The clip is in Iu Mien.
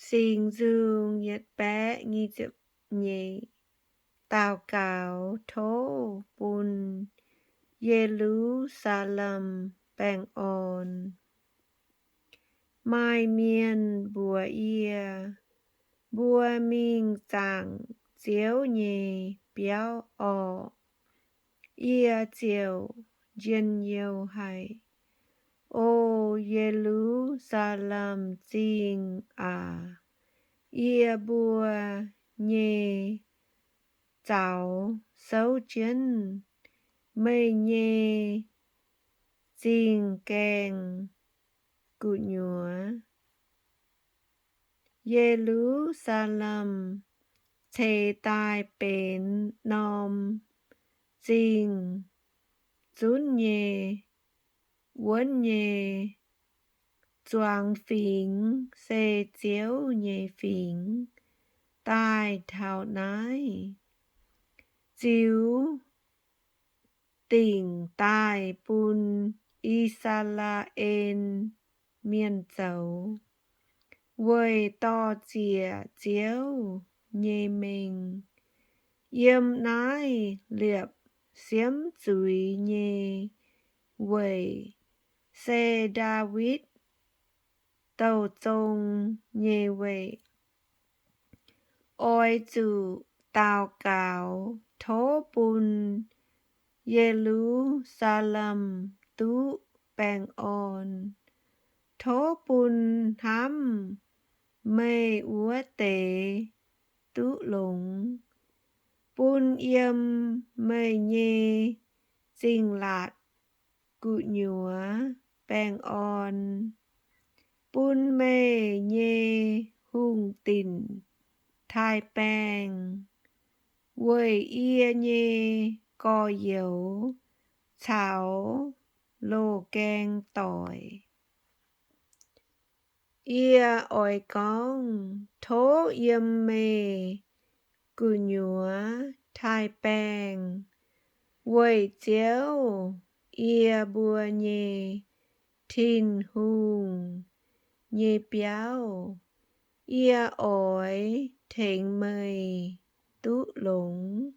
Singx Nzung yietc baeqv nyic ziepc nyeic. Daux gaux tov bun Ye^lu^saa^lem baengh orn. Maaih mienh mbuox yie, Mbuo mingh zaangc Ziouv nyei biauv orqc. Yie ziouc njien-youh haic. O Ye^lu^saa^lem Zingh aac, yie mbuo nyei zaux souv jienv meih nyei zingh gaengh gu'nyuoz. Ye^lu^saa^lem ceix daaih benx norm zingh zunv nyei, wuonv nyei. Zuangx fingx se Ziouv nyei fingx daaih taux naaiv. Ziux dingc daaih bun I^saa^laa^en Mienh zoux, weic dor-ziec Ziouv nyei mengh. Yiem naaiv liepc siemv zuiz nyei weic se Ndaawitv Douh Zong nyei weic. Oix zuqc daux gaux tov bun Ye^lu^saa^lem duqv baengh orn. Tov bun hnamv meih wuov deix duqv longx, bun yiem meih nyei zingh laatc gu'nyuoz baengh orn, bun meih nyei hungh dinc taaih-baengh weic yie nyei gorx-youz caux loz-gaeng doic. Yie oix gorngv, Tov yiem meih gu'nyuoz taaih-baengh, weic Ziouv, yie mbuo nyei Tin-Hungh nyei biauv. Yie oix tengx meih duqv longx.